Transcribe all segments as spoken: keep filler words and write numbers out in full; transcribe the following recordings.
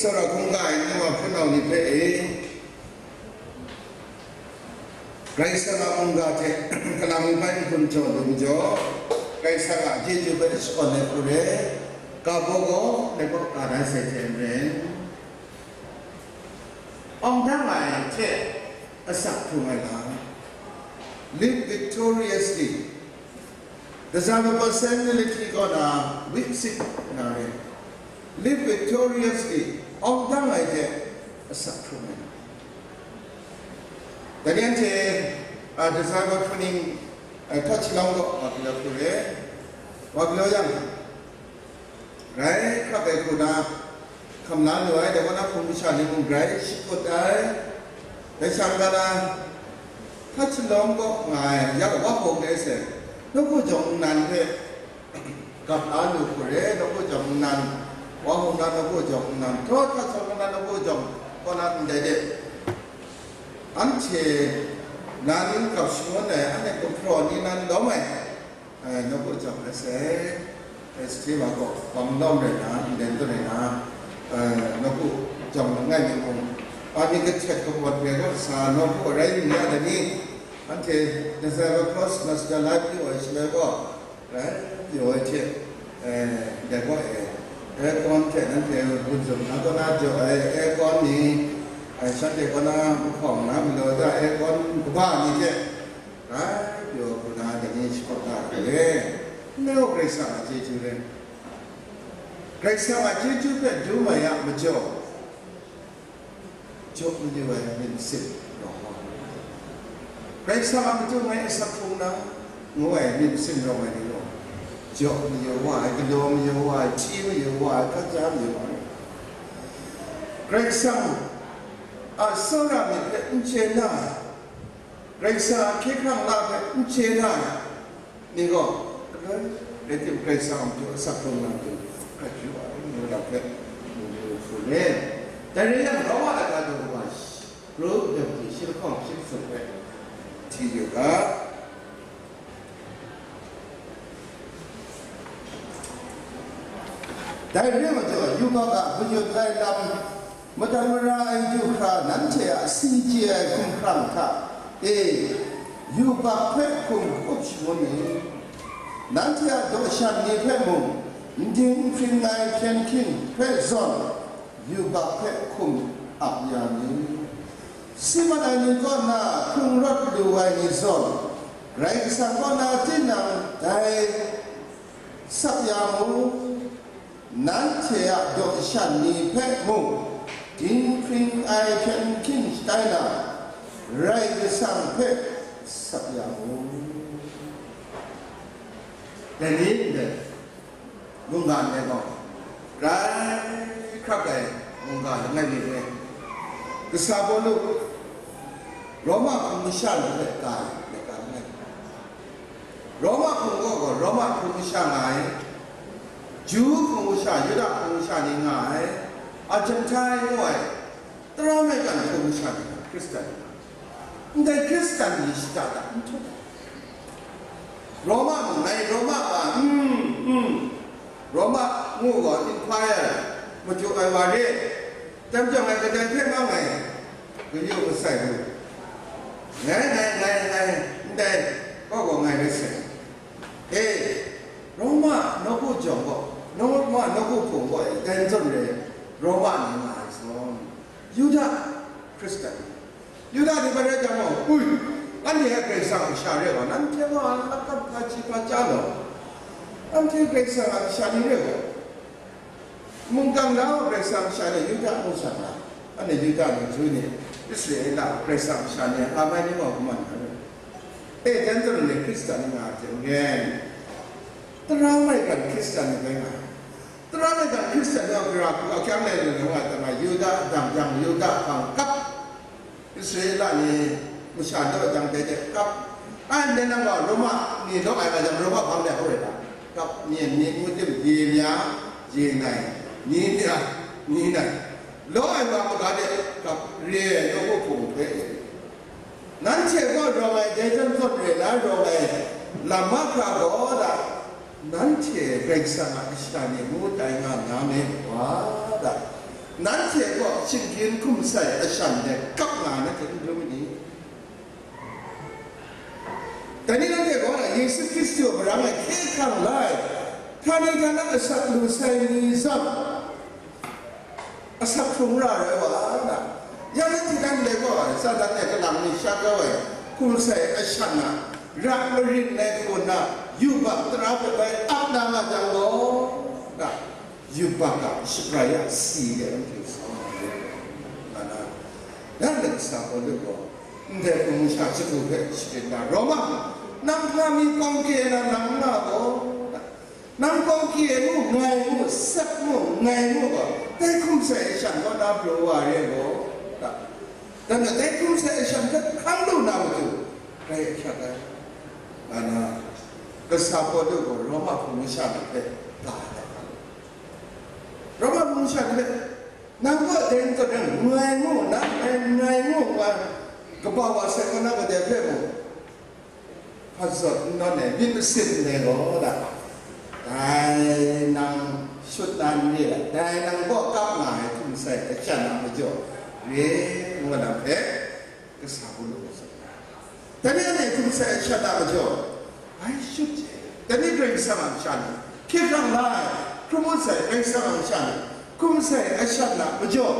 Tsawra hkungga ai nu wa hpunau ni hpe e, Karai Kasang a mungga hte kalang mung hpai n-gun jaw lu majaw, Karai Kasang a chyeju hpe shawn ai hku re, ga baw gaw, dai gaw ga da sai hte maren, awng dang ai hte asak hkrung ai lam, live victoriously, the Zalaba personality kaw na wit sit na re, live victoriously, awng dang ai hte asak hkrung ai. Dai ni anhte, a, the Zalaba hpring, a, htaw shalawng gaw, a, galaw hku re, wa galaw yang, grai hkrak ai hku na hkam la lu ai, dai kaw na hpung masha ni mung grai shakut ai. Dai sha n ga na, htaw shalawng gaw nga ai, ya wa hkawng de se, nawku jawng nnan hpe gap la lu hku re, nawku jawng nnan, wa hkawng na nawku jawng nnan, htaw htaw shalawng na nawku jawng kaw na ndai de, anhte nan gap shangun ai, anhte gumhpraw ni nan lawm ai, Ai, nawku jawng ai sai, ai, sahte wa gaw, bang lawm rai na, nden tawn rai na, ai, nawku jawng langai mi mung, ani kahtet kapawt re gaw sa, nawku rai mi ya da ni? Anhte, Nazareth Cross Master la pyaw ai shaloi gaw, rai pyaw ai hte, ai, dai gaw e, aircon hte nanhte gun zum na kaw na jaw ai aircon ni, ai, shanhte kaw na mahkawng na galaw da aircon kaba ni hte, Rai pyaw hku na dai ni shakawn da hku le, n-, Karai Kasang a chyeju rai. Karai Kasang a chyeju hpe dum ai a majaw, jaw mayu ai myit masin rawng ai. Karai Kasang a matu ngai asak hkrung na, ngu ai myit masin rawng ai ni gaw, jaw mayu wa ai, galaw mayu wa ai, hti mayu wa ai, hkat ja mayu wa ai. Karai Kasang a tsawra myit hpe n chye na ai, Karai Kasang a hkye hkrang la hpe n chye na ai ni gaw, galoi rai tim, Karai Kasang a matu asak hkrung na matu hkrat yu ai, ngu na hpe mu yu hku le. Dai rai yang, Roma ai ga daw kaba shi, Roma daw hte shi lahkawng shi latsum hpe hti yu ga. Dai re ai majaw, yubak a mayut ai lam, madan mara ai du hkra, nanhte a singchye ai hkumhkrang hta e, yubak hpe hkum up shangun e. Nanhte a daw shan ni hpe mung, ndin hpring ai hpyen hkin hpe zawn, yubak hpe hkum ap ya mi. Si mat ai ni kaw na hkrung rawt lu ai ni zawn, Karai Kasang kaw na tinang dai sap ya mu. Nanhte a daw shan ni hpe mung, dinghpring ai hpyen hkin shatai na, Karai Kasang hpe sap ya mu. Dai ni ndai mungga ndai gaw, grai hkrak ai mungga langai mi re. Kasa Pawlu, Roma hpung masha ni hpe ka ai, laika langai mi. Roma hpung gaw, gaw Roma hpung masha nga ai, Ju hpung masha, Yuda hpung masha ni nga ai, a Jentail ngu ai, tara maigan hpung masha ni nga, Hkristan ni nga, ndai Hkristan ni shada da n htup ai. Roma mung ngai Roma wa, mm, mm, Roma ngu gaw, empire, madu ai wa re, Tam jang ngai kadai hpe mang ngai, kayu masai lu. Ngai, ngai, ngai, ngai, ndai, gaw gaw ngai rai sai. E, Roma nawku jawng gaw, Roma nawku hpung gaw, e, dai n zawn re, Roma ni nga ai zawn, Yuda Hkristan, Yuda ni hpe rai jang gaw, ui, anhte a Karai Kasang a kasha re wa, nanhte gaw a lakap hpaji hpaja law, anhte Karai Kasang a kasha ni re wa. Mungkan na Karai Kasang kasha ni Yuda ngu sha na, anhte Yuda ni, Ju ni, Israela Karai Kasang kasha ni, a mai ni gaw kaman na rai. E, jan zawn ni Hkristan ni nga ai hte maren, tara maigan Hkristan ni bai nga ai. Tara maigan Hkristan ni a gara hku a kyang lai lu na nga ai, tara Yuda, dang jang Yuda hpang kap. Israela ni masha law jang dai de kap, ai, ndai nang gaw Roma ni law ai nga jang, Roma hpang de hkoi da, kap, myen ni, ngu tim, ye mya, ye nai, ni mya, ni nai, law ai wa maga de kap, re ai nawku hpung hpe, nanhte gaw rawng ai dai jan zawn re na rawng ai lam mahkra gaw da, nanhte Karai Kasang a kasha ni ngu tai nga na me wa da, Nanhte kaw shinggyim hkum sai ashan de kap nga nanhte n dum ni? Dai ni nanhte kaw na Yesu Hkristu a marang e hkye hkrang la ai, htani htana asak lu sai ni zawn, asak hkrung ra ai wa na, ya nanhte nan le gaw, Satan e kalang mi sha kau ai hkum sai ashan na, ra marin ai hku na, yubak tara hpe bai ap na nga jang gaw, na, yubak a shaprai a si de anhte sa nga na, na, na, na, sa gaw, ndai hpung masha chyagu hpe shapit na, Roma, nang hpa mi kawng kye na nang nga gaw, na, nang kawng kye mu, ngai mu, sep mu, ngai mu gaw, dai hkum sai ashan kaw na pru wa re gaw, ta, dan dai hkum sai ashan hpe hkang lu na matu, rai ahkyak ai. Nga na, kasa Pawlu gaw Roma hpung masha ni hpe ga ai. Roma hpung masha ni hpe, nang kaw dai n tawt yang, ngai mu, nang ngai, ngai mu, nga, kaba wa sai kaw na kadai hpe mu, hpat zawn n nawn ai myit masin ndai gaw da, dai nang shut na n re ai, dai nang kaw kap nga ai hkum sai ashan a majaw re, ngu na hpe, kasa Pawlu gaw tsun ai. Dai ni anhte hkum sai ashan a majaw, bai shut je. Dai ni Karai Kasang a masha ni, hkye hkrang la ai, hkrum mat sai Karai Kasang a masha ni, hkum sai ashan a majaw,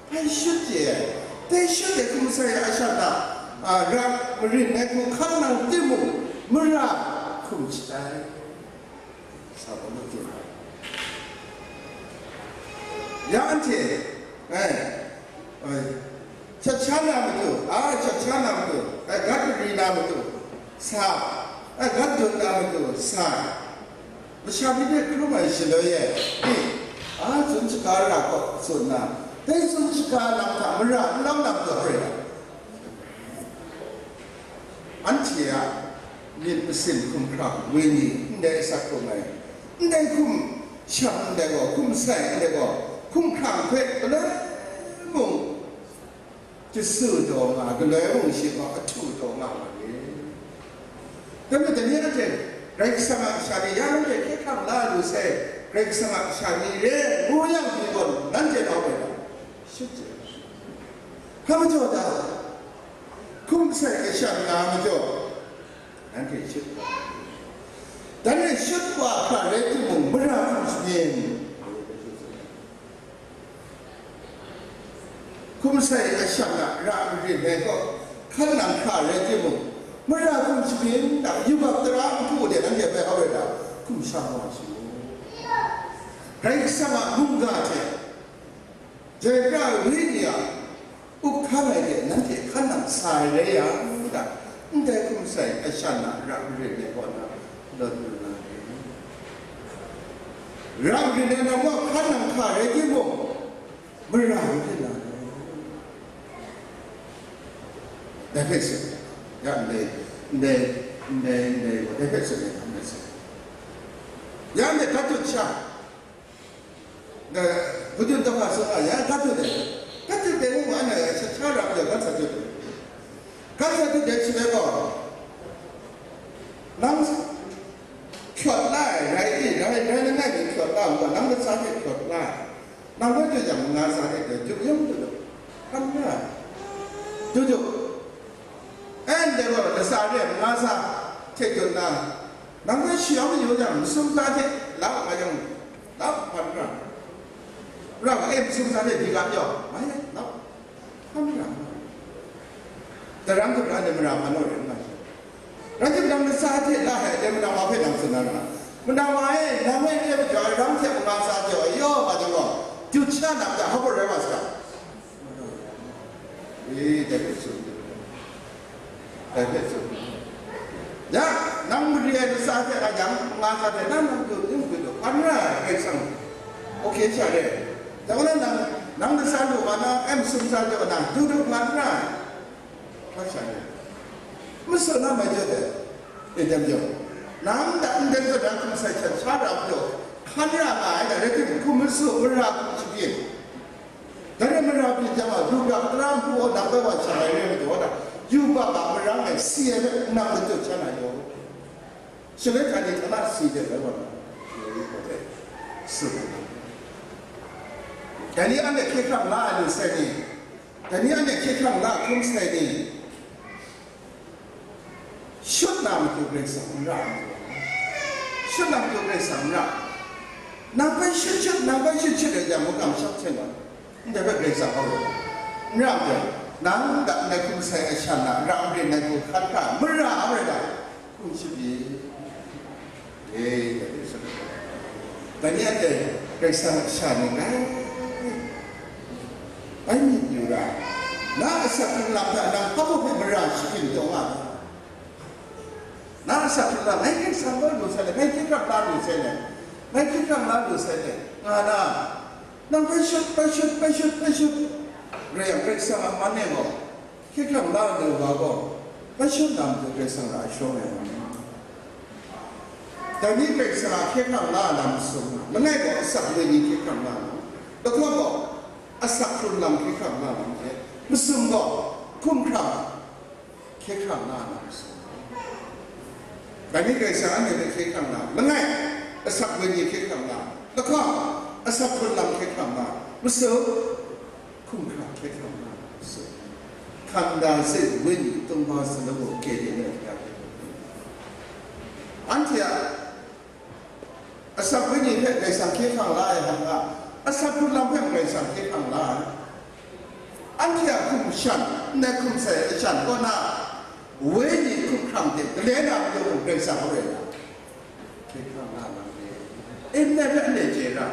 bai shut je ai, dai shut ai hkum sai a shat a, a, ra marin ai hku hkang nang timung, mara hkum shatai. Sa gaw lu hte, ya anhte, ai, ai, shat sha na matu, a, shat sha na matu, ai, gat mari na matu, sa, ai, gat dut na matu, sa. Masha ni hpe hkrum ai shaloi e, i, a, tsun shaga ra kaw tsun na, dai tsun shaga lam hta mara n lau na matu hkrum ai. Anhte a myit masin hkumhkrang, wenyi, ndai asak hkum ai, ndai hkum shang ndai gaw, hkum sai ndai gaw, hkumhkrang hpe galoi mung, Jesu daw nga, galoi mung shi gaw ahtu daw nga ma re. Dai majaw, dai ni anhte Karai Kasang a kasha ni, ya nanhte hkye hkrang la lu sai, Karai Kasang a kasha ni re, ngu yang, dai gaw nanhte nau bai na, shut je. Hpa majaw ta? Hkum sai ashan nga majaw, nanhte shut wa. Dan e shut wa hkra rai timung, mara hkum shabyin. Hkum sai ashan a ra marin ai gaw, hkan nang hkra rai timung, mara hkum shabyin na, yubak tara nhku de nanhte bai hau rai ta? Hkum shang wa su. Karai Kasang a mungga hte, Jai pra ai wenyi a up hkang ai de nanhte hkan nang sa ai rai yang, ndai hkum sai ashan a ra marin ai kaw na lawt lu na re. Ra marin ai nang gaw hkan nang hka rai timung, mara marin na re. Dai hpe tsun, ya ndai, ndai, ndai, ndai gaw dai hpe tsun ai hkam rai sai. Ya ndai gat dut sha, Dai, Hkristu daw hpa sung a, ya, gat dut ai. Gat dut ai ngu ma na, shat sha rap ai, gat sa dut ai. Gat sa dut ai shaloi gaw, nang hkyawt la ai, rai i, rai, rai langai mi hkyawt la ai, nang latsa hte hkyawt la ai. Nang rai dut yang, nga sa hte dut, dut yawng dut ai. Hkan ra ai. Dut dut. Ndai gaw, latsa re ai, nga sa hte dut na, nang hpe shayawng mayu jang, masum sa hte la nga yang, la hpan ra. Ra ga, e, masum sa hte di ga pyaw, nga yang, la hpan ra. Daram dut ra ai mara hpan naw re n nga shi. Rai timung, latsa hte la ai, dai mara wa hpe nang tsun na ra. Mara wa e, nang e, e majaw ai ram hte manga sa jaw ai, yaw nga jang gaw, dut sha na majaw, hpa rai wa saga? E, dai hpe tsun, dai hpe tsun. Ya, nang mari ai latsa hte a yang, nga sa hte nang, nang du, ning du du, hpan ra ai Karai Kasang, okay sha re. Dai gaw na nang, nang latsa lu ma na, em sum sa jaw na, du du hpan ra ai. Hpa sha re. Masu na mai jaw dai, e, dai majaw, nang da ndai zawn na hkum sai hte sha ra majaw, hkan ra nga ai, dai rai timung, hkum masu, mara hkum shabyin. Dai rai mara byin jang a, yubak tara nhpu gaw nang bai wa shang ai re majaw na, yubak a marang e si ai hpe nang matut sha na yaw. Shaloi hta ni hta na si de rai wa na, tsun ai. Dai ni anhte hkye hkrang la ai lu sai ni, dai ni anhte hkye hkrang la hkrum sai ni, shut na matu Karai Kasang n ra ai. Shut na matu Karai Kasang n ra ai. Nang bai shut shut, nang bai shut shut ai jang, mungkan shak hten wa. Ndai bai Karai Kasang hkau lu. N ra ai. Nang da ndai hkum sai ashan na, ra marin ai hku hkan hkra, mara ai rai da. Hkum shut pyi. E, dai ni anhte Karai Kasang a sha ni ngai, bai myit yu ra, na asak hkrung lam hta nang hpa mung hpe mara shakim taw nga ai. Na asak hkrung lam, ngai Karai Kasang bai lu sai le, ngai hkye hkrang la lu sai le, ngai hkye hkrang la lu sai le, nga na, nang bai shut, bai shut, bai shut, bai shut. Rai yang, Karai Kasang a man e gaw, hkye hkrang la ai wa gaw, bai shut na matu Karai Kasang ra ai shawng ai wa ni. Dai ni Karai Kasang a hkye hkrang la ai lam masum, langai gaw asak wenyi hkye hkrang la ai lam, lahkawng gaw asak hkrun lam hkye hkrang la ai lam hte, masum gaw hkumhkrang hkye hkrang la ai lam masum. Dai ni Karai Kasang anhte hpe hkye hkrang la, langai asak wenyi hkye hkrang la, lahkawng asak hkrun lam hkye hkrang la, masum hkumhkrang hkye hkrang la, masum. 看待自己为你东方神的我给你的。 Anhte a asak wenyi hpe Karai Kasang hkye hkrang la ai hta, asak hkrun lam hpe Karai Kasang hkye hkrang la ai. Anhte a hkum shan, ndai hkum sai ashan kaw na, wenyi hkum hkrang hte gale na majaw mung Karai Kasang hkrum ai. Hkye hkrang la lam re. E, ndai hpe anhte chye ra.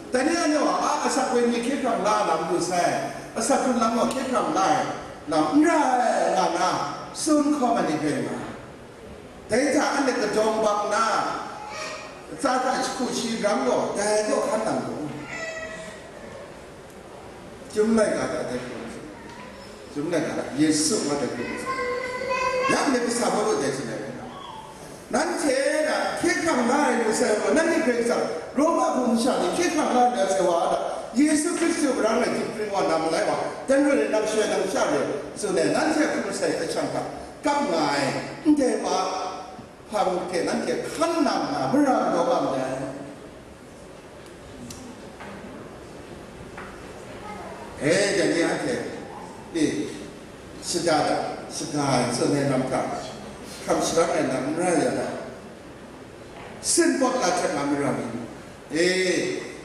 Dai ni anhte a asak wenyi hkye hkrang la lam lu sai, asak hkrun lam gaw hkye hkrang la ai lam n ra ai, nga na, tsun hkawm ai ni rai nga ai. Dai hta anhte kadawng bang na, tsa hta jahku shi ram gaw, dai gaw hkan nang gaw. Chyum laika hta dai hkrum ai. Chyum laika hta, Yesu nga dai hkrum ai. Ya myit kasa Pawlu dai hte ngai rai na. Nanhte na hkye hkrang la ai lu sai wa, nanhte Karai Kasang, Roma hpung masha ni hkye hkrang la ai lu sai wa a ta? Yesu Hkristu marang rai dinghpring wa na malai wa, dan rai rai nang shoi nang sha rai, tsun ai, nanhte a hpung masha a shang hta kap nga ai, ndai wa hpang hte nanhte hkan nang na, mara galaw nga ndai. E, dai ni anhte, e, shada da, shaga ai tsun ai lam hta, hkam sharang ai lam n rai ya da, sin pawt la hte nga mara mi, e,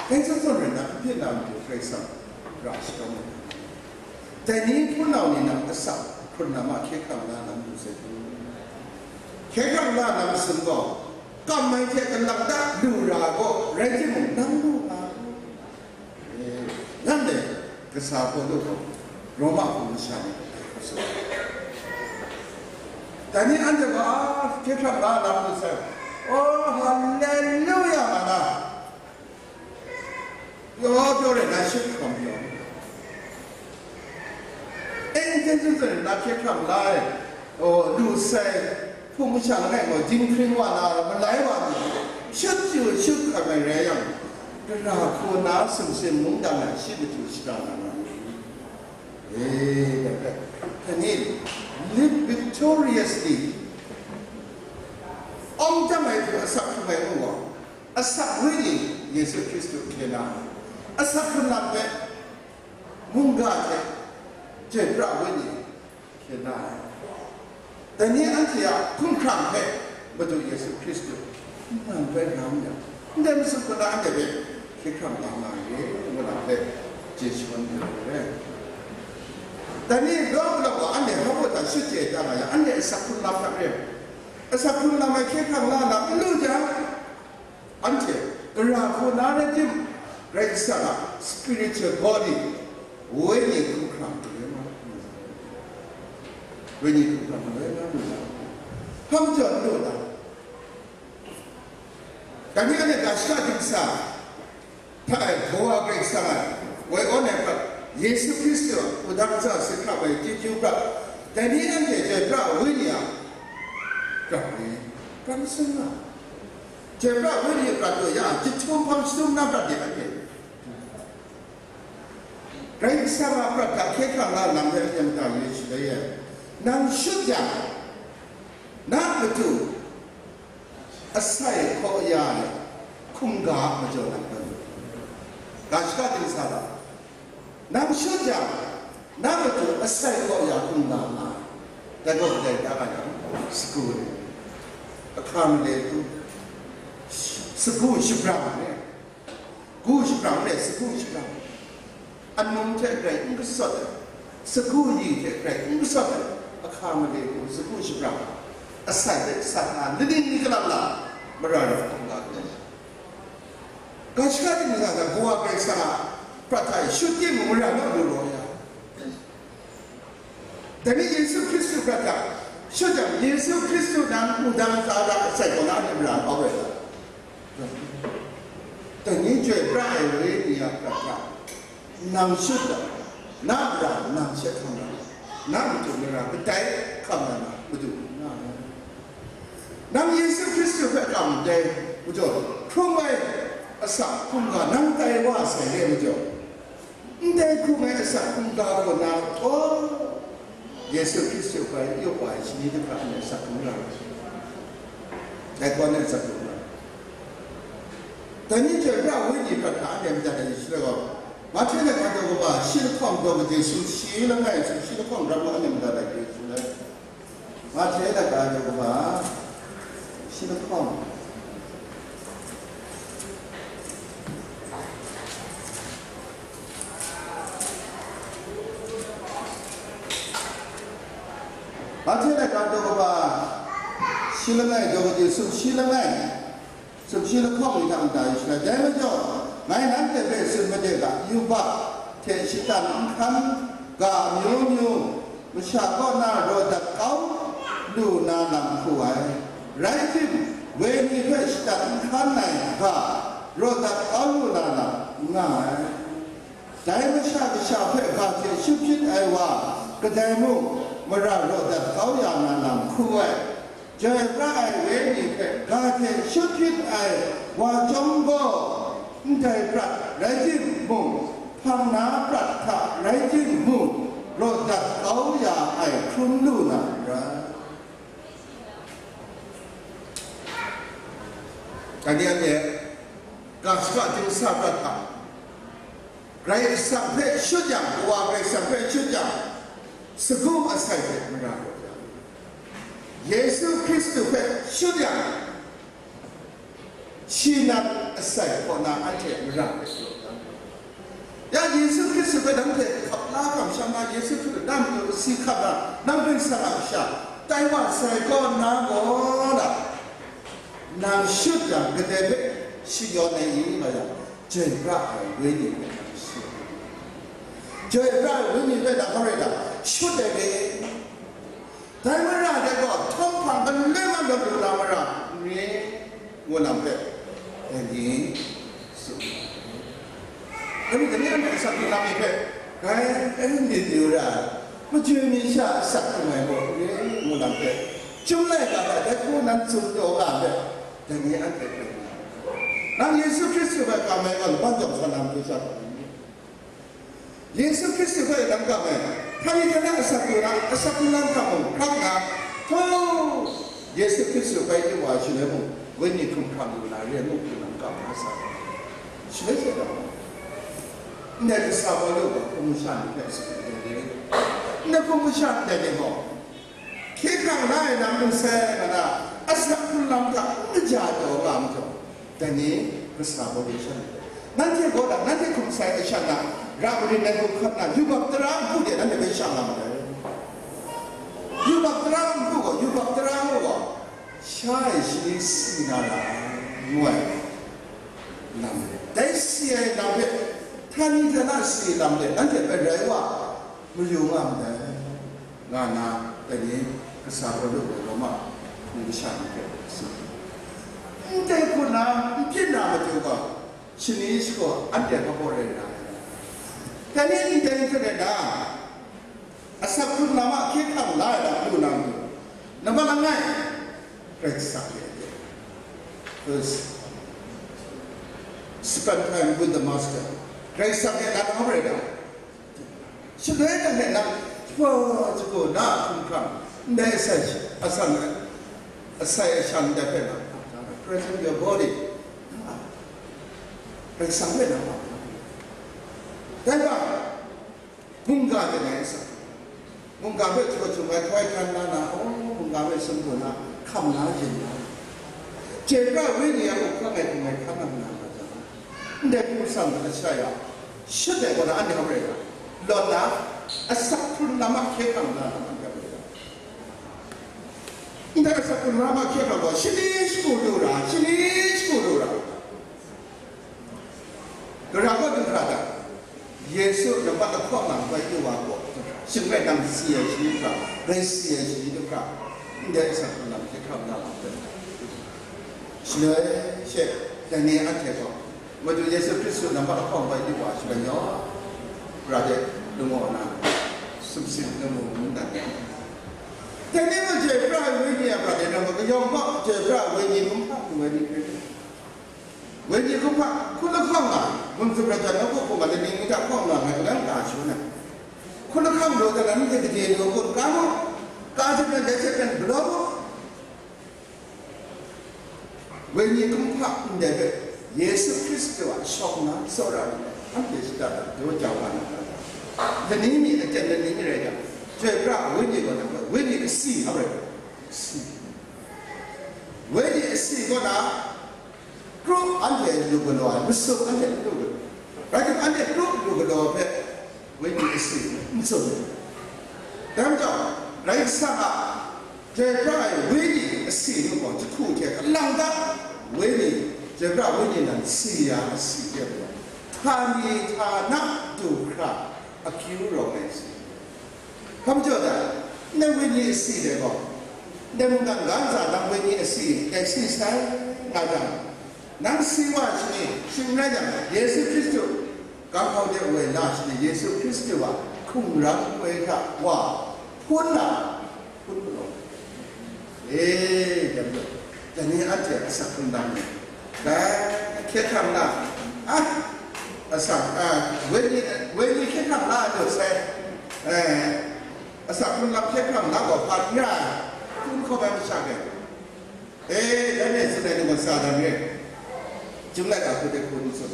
dai zawn zawn rai na, hpyi na matu Karai Kasang ra shakawng ai. Dai ni hpunau ni nang asak hkrun lam a hkye hkrang la lam lu sai hku, hkye hkrang la lam masum gaw, kam ai hte kalang ta lu ra ai gaw rai timung, nang lu nga ai. Nanhte kasa Pawlu gaw Roma hpung masha ni hpe hkap tsun ai. Dai ni anhte gaw, a, hkye hkrang la lam lu sai, oh, haleluya, nga na, pyaw pyaw rai na, shut hkawm pyaw. E, n ten tsun tsun rai na, hkye hkrang la ai, oh, lu sai, hpung masha langai gaw dinghpring wa na, malai wa ni, shut yu shut hkam ai rai yang, dara hku na sumsing mungdan na shi matu shara na nga ai. E, dai hpe, dai ni, live victoriously, awng chyam ai hte asak hkrung ai n gaw, asak wenyi Yesu Hkristu hkye na ai, asak hkrun lam hpe mungga hte chyoi pra wenyi hkye na ai. Dai ni anhte a hkumhkrang hpe Madu Yesu Hkristu n man bai ram yang, ndai masum hku na anhte hpe hkye hkrang la nga re, ngu na hpe chye shagun yu ai. Dai ni lawm gaw anhte hpa baw hta shut chye ai ta nga yang, anhte asak hkrun lam hta re, asak hkrun lam ai hkye hkrang la na n lu jang, anhte gara hku na rai tim, Karai Kasang a spiritual body, wenyi hkumhkrang hte rai nga, wenyi hkumhkrang hte rai nga lu na, hpa majaw n lu na? Dai ni anhte ga shaka dingsa hta e Kawa Karai Kasang ai, woi awn ai prat, Yesu Hkristu a wudang hta si hkrap ai chyeju prat, dai ni anhte chyoi pra ai wenyi a prat ni, prat masun nga. Chyoi pra ai wenyi prat taw ya, jahtum hpang shatum na prat de anhte. Karai Kasang a prat hta hkye hkrang la lam hpe yen mada yu shaloi e, nang shut yang, na matu asai hkaw ya ai hkungga a majaw nang tawn u. Ga shaka dingsa hta, Nang shut jang, na matu asai kaw ya hkungga nga ai. Dai gaw kadai da nga yang, sagu ni, ahkang le tu, sagu shabrang ni, gu shabrang ni, sagu shabrang, anung hte grai n gasawt ai, sagu yi hte grai n gasawt ai, ahkang le tu, sagu shabrang, asai hpe sat na, laning ni kalap la, mara ra hkungga nga ai. Ga shaka ting ni ga, kawa Karai Kasang a prat hta e shut timung, mara naw lu rawng ya. Dai ni Yesu Hkristu prat hta shut jang, Yesu Hkristu nan wudang hta da asai kaw na ni mara kau rai ta? Dai ni Chyoi pra ai Wenyi a prat hta nang shut jang, na mara nang she hkam na, na matu mara kadai hkam na, na matu na. Nang Yesu Hkristu hpe kam ndai majaw, hkrum ai asak hkungga nang tai wa sai re majaw, ndai hkrum ai asak hkungga gaw na, oh, Yesu Hkristu hpe yup wa ai shani hte hkra ai asak hkungga, dai gaw na asak hkungga. Dai ni chyoi pra Wenyi prat hta anhte madat ai Yesu gaw, Mahte na ga daw kaba shi lahkawng daw kade sumshi langai, sumshi lahkawng ram anhte madat ai Yesu lai. Mahte na ga daw kaba shi lahkawng. Mahte na ga daw kaba shi langai, daw kade sumshi langai. Sumshi lahkawng ni hta n-, dai majaw, ngai nanhte hpe tsun made ga, yubak hte shatan n hkan ga amyu myu, masha kaw na raw dat kau lu na lam hku ai. Rai tim, wenyi hpe shatan n hkan ai ga, raw dat kau lu na lam n nga ai. Dai Masha Kasha hpe ga hte shut hpyit ai wa kadai mung, mara raw dat kau ya na lam hku ai. Chyoi pra ai Wenyi hpe ga hte shut hpyit ai wa chyawm gaw, ndai prat rai timung, hpang na prat hta rai timung, raw dat kau ya ai hkrum lu na n rai. Dai ni anhte, ga shaka ting sa prat hta, Karai Kasang hpe shut yang, Kawa Karai Kasang hpe shut yang, sagu asai hte mara rawt yang, Yesu Hkristu hpe shut yang, shi nan asai kaw na anhte mara rawt yang, ya Yesu Hkristu hpe nanhte hkap la kamsham na, Yesu Hkristu na matu si hkap na, nang Karai Kasang a kasha tai wa sai kaw na gaw na, nang shut yang, kadai hpe shi yawn ai i, nga yang, chyoi pra ai Wenyi hpe nang shut. Chyoi pra ai Wenyi hpe nang hpa rai na shut ai re. Dai mara de gaw, htawng hpang galoi mat lawt lu na mara n re, ngu lam hpe, dai ni tsun ai. Dai ni, dai ni anhte asak hkrung lam ni hpe, grai, dai ni myit yu ra ai, majoi mi sha asak hkrung ai gaw n re, ngu lam hpe, chyum laika hta dai hku nan tsun taw ga ai hpe, dai ni anhte hpe, nang Yesu Hkristu hpe kam ai gaw, laban jawng sa na matu sha gaw, Yesu Hkristu hpe lam kam ai, hpaji hkra na asak lu na, asak lu na hkra mung hkrak nna, hpaw, Yesu Hkristu bai lu wa shaloi mung, wenyi hkum hkra lu na, re mung hkum lam kam na sa. Shaloi she gaw, ndai kasa Pawlu gaw hpung masha ni hpe tsun ai re, ndai hpung masha ndai ni gaw, hkye hkrang la ai lam nu sai ai nga na, asak hkrung lam hta n kaja taw nga ai majaw, dai ni kasa Pawlu shan, nanhte gaw na, nanhte hkum sai ai shan na, ra marin ai hku hkap na, yubak tara npu de nanhte hpe sha nga ma ai. Yubak tara npu gaw, yubak tara npu gaw, sha ai shani si na ra ai, ngu ai lam, dai si ai lam hpe, htani htana si ai lam hte nanhte hpe rai wa mayu nga ndai, nga nna, dai ni kasa Pawlu gaw Roma ni masha ni hpe tsun. Ndai hku na n byin na matu gaw, shani shagu anhte hpa baw rai ra ai. Dai ni ndai hte rai na, asak hkrung lam a hkye hkrang la ai lam lu na matu, nambat langai, Karai Kasang e, first, spend time with the Master. Karai Kasang e na hpa rai na, shaloi nang hte nang jahpa jahku na hkum hkrang, ndai asai, asan, asai ashan ndai hpe nang, present your body. Karai Kasang hpe nang, dai hpa, Mungga de ngai sa. Mungga hpe htaw htung ai hkoi hkan na na, oh, mungga hpe sumpu na, hkam na yin na. Chyoi pra wenyi a mung hkang ai hkung ai hkan na na na jang, ndai hpung sam na sha ya, shut ai gaw na anhte hkam rai ga, lawt na, asak hkrun lam a hkye hkrang na na anhte hkam rai ga. Ndai asak hkrun lam a hkye hkrang gaw, shani shagu lu ra, shani shagu lu ra. Gara kaw du hkra ta? Yesu nampat lahkawng na bai du wa kaw du hkra, shing rai nang si ai shani hkra, rai si ai shani du hkra, ndai asak hkrun lam hkye hkrang na wa hkra. Shaloi she, dai ni anhte gaw, Madu Yesu Hkristu nampat lahkawng bai du wa shaloi yaw, Hkra de lung wa na, sumsing na mu ngu dat. Dai ni mung chyoi pra ai wenyi a hkra de, nang gaw kayawng gaw chyoi pra ai wenyi kumhpa lu ai ni hpe. Wenyi kumhpa, hkun lahkawng nga, mun tsun rai jang, nawku hkungga, laning mi hta hkawng nga, ngai kalang ka shangun ai. Hkun lahkawng law dan, nanhte gade law kun ka mu, ka jep nan, dai hte maren galaw mu. Wenyi kumhpa ndai hpe, Yesu Hkristu a shawng na tsawra ai, anhte shada daw jau nga na ra. Laning mi, aten laning mi rai jang, chyoi pra wenyi gaw, nang hpe wenyi kasi hkap rai, kasi. Wenyi asi kaw na, Krup anhte lu galaw ai, masum anhte lu galaw ai. Rai timung, anhte krup lu galaw ai hpe, wenyi asi n tsun ai. Dai majaw, Karai Kasang a chyoi pra ai wenyi asi nu gaw, jahku hte kalang ta wenyi, chyoi pra wenyi nan si ya asi hte maren, htani htana du hkra akyu rawng ai si. Hpa majaw dai, ndai wenyi asi dai gaw, ndai mungdan ga ntsa nang wenyi asi dai si sai nga jang, nang si wa ai shani, shing rai jang, Yesu Hkristu kang hkau de woi la ai shani, Yesu Hkristu a hkungran koi hta wa hpun na, hpun galaw. E, dai majaw, dai ni anhte asak hkrun lam ni, dai hkye hkrang na, a, asak, a, wenyi, wenyi hkye hkrang na lu sai, e, asak hkrun lam hkye hkrang na gaw hpa n ra ai, hkun hkawm ai masha gaw, e, dai ni tsun ai ni gaw Satan re, Chyum laika hku de hku n tsun.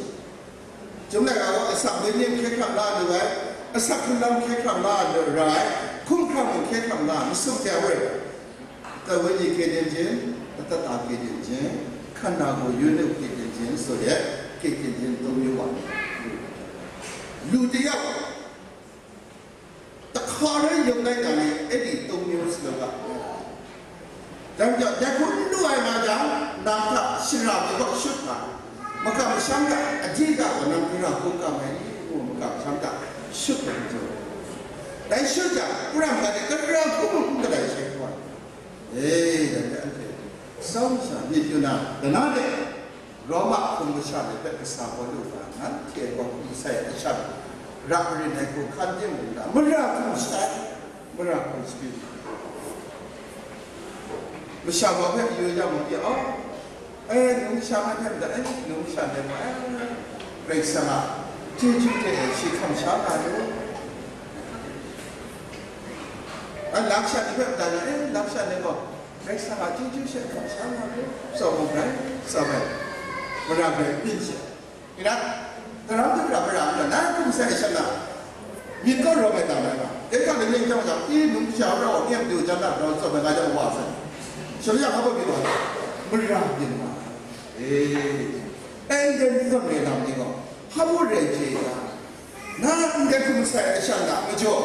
Chyum laika gaw asak wenyi hkye hkrang la lu ai, asak hkrun lam hkye hkrang la lu ra ai, hkungga mung hkye hkrang la, masum hte a woi, แต่ wenyi เคยเย็นခြင်း, အသက်တာ เคยเย็นခြင်း, ခန္ဓာကိုယ် ရွေးနှုတ် เคยเย็นခြင်း ဆိုတဲ့ เคยเย็นခြင်း သုံးမျိုးပါ။ လူတစ်ယောက် တခါတည်းယုံလိုက်တာနဲ့ အဲ့ဒီသုံးမျိုးစလုံးက ဒါကြောင့် ဓာတ်ခွင်းလွှတ်ရမှာကြောင့် နာထ ရှရာ ဒီဘက်ရှုပ်တာ မကမရှမ်းကအဓိကက နံကရာကိုကမယ်ကို မကမရှမ်းကရှုပ်တယ်ဆို တိုင်းရှုပ်ကြ ပြမကတဲ့ ကရံခုကတိုင်းရှုပ်သွား အေး ဒါကြောင့် အဲ့ဒီစောင့်စာမြေပြနာ တနာတဲ့ ရောမခုံကဆားတဲ့ဘက်ကစားပေါ်လို့ပါ နော် ထဲပေါ်ပြီးဆိုင်အချက် ရပရိနဲ့ကိုခန်းတင်မှုက မရဘူးဆိုင် မရဘူးစပီး မရှာပါဖက်ရိုးရမှုပြအောင် အဲ နုံးရှာမထက်တဲ့ အဲ နုံးရှာတယ်မအဲ ပြိဿနာ ကျေးဇူးတင်ရှိခံစားတာလို့ အဲ လမ်းရှာတစ်ဖက်တိုင် အဲ လမ်းရှာနေတော့ ပြိဿနာ ကျေးဇူးရှိခံစားတာလို့ စောင့်မှုပဲ စောင့်ပဲ မရပဲ ပြင်ချက် ဒီကရံသူရဗရမနာကုသရရှနာ မြစ်ကောရောပဲတာမနာဧကတည်းကကြောင့်ဒီနုံးရှာတော့ မြတ်သူဇာတ်တော်ဆိုတဲ့ငါကြောင့်ဝါဆိုင်ဆိုရဟောပြီးတော့မရပြင်ပါအေးအဲ့ဒီတော့နေတော့ဒီကဟောဖို့ရည်ကြည်တာနာကကုသရရှနာမကျော်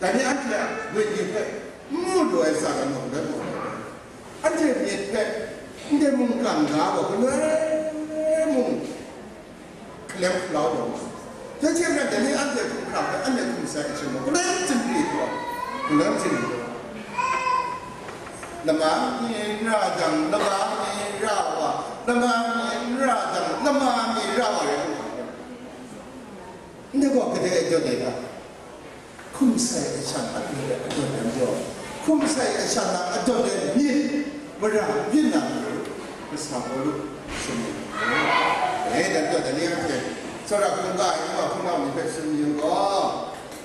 ဒါနဲ့အထက်ဝိညာဉ်ဖက်မှုလိုအပ်စားတယ်လို့လည်းပြောတယ်အဲ့ဒီမြစ်ဖက်ဒီမုန်ကံကားကိုဘယ်လိုမှ ကလမ်ဖျော်တော့မှာတကယ်နဲ့တနည်းအပြည့်ခုခါပဲအမျက်ခုဆိုင်အချင်းကိုကလမ်တင်ပြီးတော့ကလမ်တင်ပြီးတော့နမမီရတံနမမီရဝနမမီရတံနမမီရဝရဲ့ဒီကောကတဲ့အတွက်တွေက ခုမဆိုင်အချမ်းအတွေ့အတွေ့တံပြောခုမဆိုင်အချမ်းအတွေ့တံမြင်ဝရမျက်နှာကိုမဆောင်လို့ဆိုနေတယ်။အဲဒါကြောင့်တနည်းအားဖြင့်သောရကုံကအိမ်မှာခုနကမြင်ဖက်ရှင်ယူတော့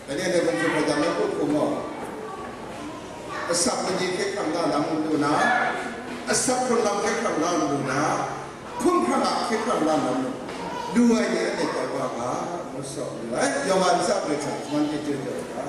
တနည်းနဲ့ဘုရားပြောတာလည်းပုဂ္ဂိုလ်မော်အစပ်ပကြီးခက်ခံတာလမ်းလို့နာအစပ်ကလမ်းခက်ခံတာလို့နာခုံခါခက်ခံတာလမ်းလို့လူဝဲရဲ့တဲ့ Yawhan a, ngu sa, yawhan a, Karai Kasang, shaman chye chye ai hta.